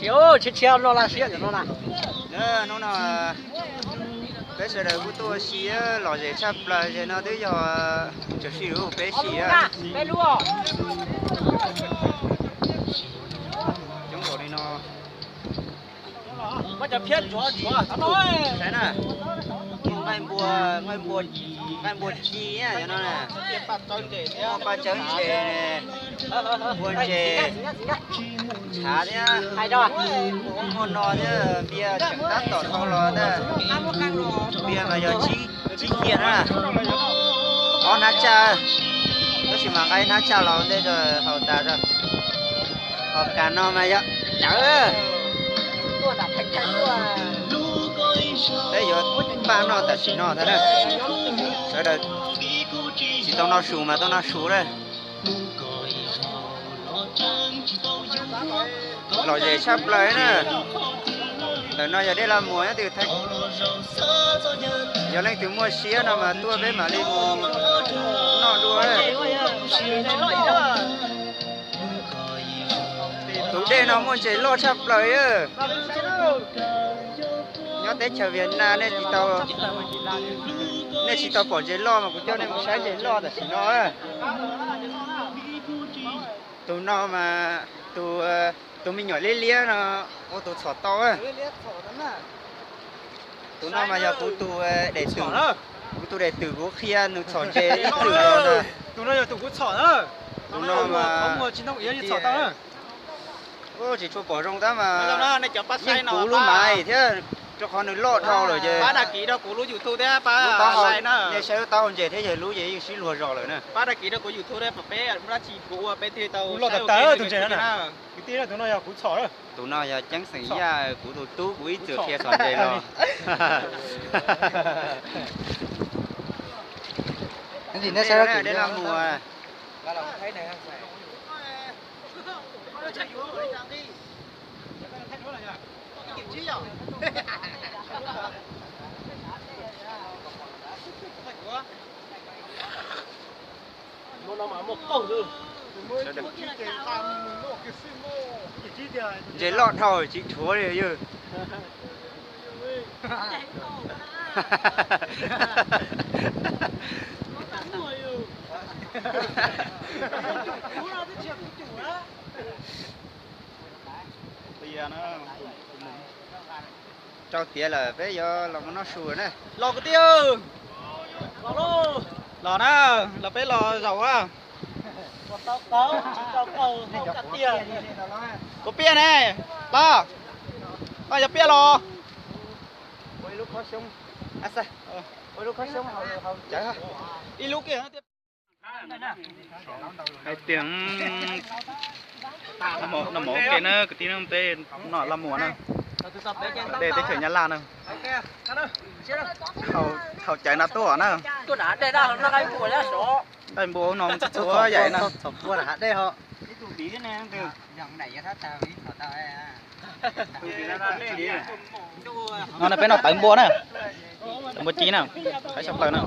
Tshiab tshiab no la siab cov no na. Hnub no peb sawv daws kuj tuaj ua si, lom zem tshaj plaws. Ces no twb yog tsoom sij hawm peb si. Coob npaum li no. Saib na, nqaij npua, nqaij npua ci na, cov no na. Muaj paj tsawb ntses, npua ntses, ntshav thiab. Muaj no thiab, npias tseem tab tom dhau los ntag. Npias mas yog tsib ciag na. Ob hnab tsaj, tab sis mas nqa ib hnab tsaj los ua ntej rau haus tas rau. Hos kas no mas yog cawv. Peb yuav paj noj tam sim no ntag na. Sawv daws tsis tau noj su mas tuaj noj su na. Lom zem tshaj plaws na. Ntawm no yog dej laj muas nyob twg, yog leej twg muaj siab no mas tuaj peb mam li mus noj dua. Tus dej no muaj ntses loj tshaj plaws. Nyob teb chaws Vietnam nej tsis tau, nej tsis tau pom ntses loj mas kuv coj nej mus saib ntses loj tam sim no. Tus no mas tus, tus me nyuam liab liab no ua tus txhom tau. Tus no mas yog kuv tus, kuv tus dej twm kuv qhia nws txhom ntses ib txwm los. Tus no yog tus kuv txhom na. Tus no mas tsis txhom tau. Tsis tshua pom zoo tab mas yeej kuv lub maiv thiab, rau qhov nws loj dhau lawm ces. Pab đăng ký rau kuv lub YouTube thiab pab like na. Nej saib lub taub hau ntses thiab yawg lub ces yeej sib luag zos lawm na. Pab đăng ký rau kuv YouTube thiab, pab peb lub dab tsi kuv ua peb thiaj tau loj tag tag tus ntses na. Kwv tij, tus no yog kuv txhom. Tus no yog Ceeb xeem Yaj, kuv tus tub, kuv ib txwm qhia txhom ntses los. Dej laj muas. Ntses loj dhau tsis dhuav li yog. Rau tiav lawm peb yuav los mus noj su na. Los kwv tij, los na, los peb los zaum a. Kuv piaj ne, los, los yog piaj los. Ib lub kiag. Hais tias noj mov ua ke na kwv tij, noj peb noj laj muas na, dej teb chaws Nyab Laj na. Thaum caiv no tuaj na. Nqaij npua no txhua yaim na. No peb noj tawv npua na, tawv npua ci na, qab tshaj plaws na.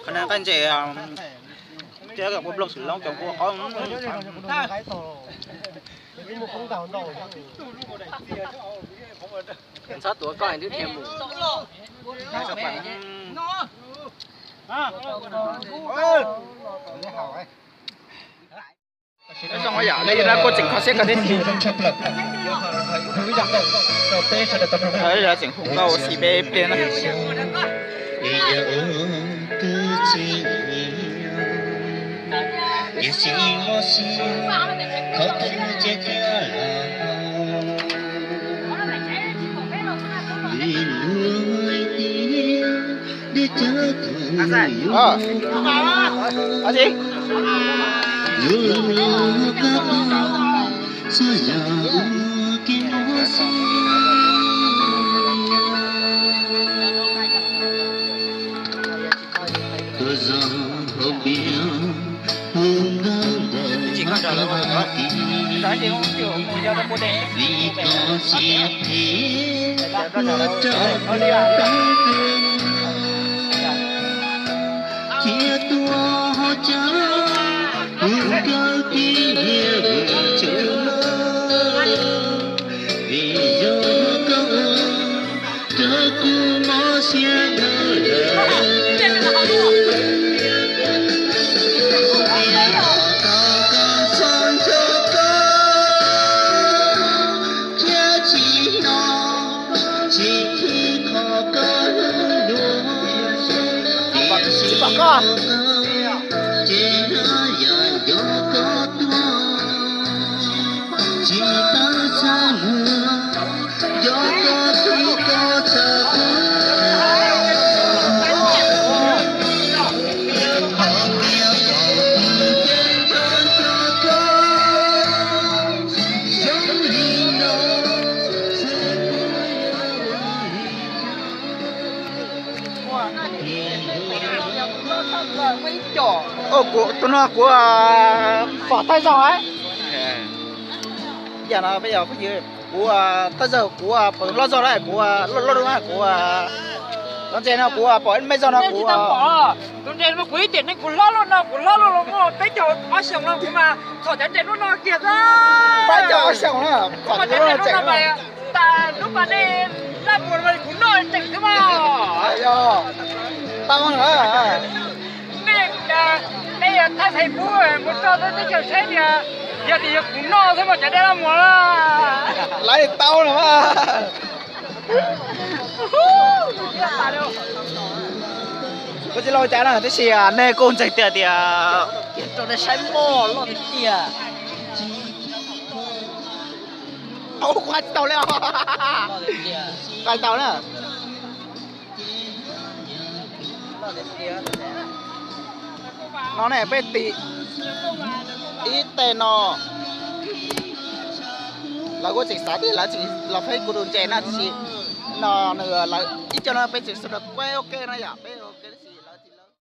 Qhov no nqaij ntses, ua nplooj xwm loob cov npua qhov. Txhob tuav koj twb dhia mus. Zoo yam li kuj tseem kho siab kho thiab. Tseem hu nkauj ua si peb pliag na. Thiab tua ho cav Koj tib niag hwm tseem loj, vim yog koj ua rau kuv mob siab dhau lawm. Tiam sis koj txhob nco koj, thiab tsis hnov tsis khi qhov koj hlub hlub, tiam sis koj ces yam nco koj tuag, tsis tau txaj muag, nco koj pib koj txhawj kuv. Qhov tias pom kuv ces nco nco koj, zoo li no, xwb kuv yuav ua li no. Tus no kuv pom thawj zaug na. Yam no peb yog phooj ywg, kuv thawj zaug kuv pom loj zog na, kuv loj loj na, kuv lov ntses no kuv pom ib me zog no kuv. Tus ntses no kuv ib tiam neeg kuv hlob loj no, kuv hlob loj los muaj peb caug ob xyoos no kuv mas txhom cov ntses lub no kiag xwb. Peb caug ob xyoos na, txhom cov lub no mas tas lub pas dej Laj Muas kuv noj tseem xwb mas. Tau na. Nej, nej yog thaj xaiv pub mus tso rau teb chaws saib tias yog tias yog kuv noj xwb mas cov dej Laj Muas lawv tau na mas. Kuv tsis lau cas na, tab sis nej kuj ntseeg tiag tias rau nej saib mog, loj tiag tiag. Au, kuv hais tsis tau li os. Hais tau na. No ne peb tim ib teg no, lawv kuj tseem xav tias lawv tseem los peb kuv tus ntses na, tab sis no nws lawv ib co no peb tseem subscribe ua ke no yom, peb ua ke.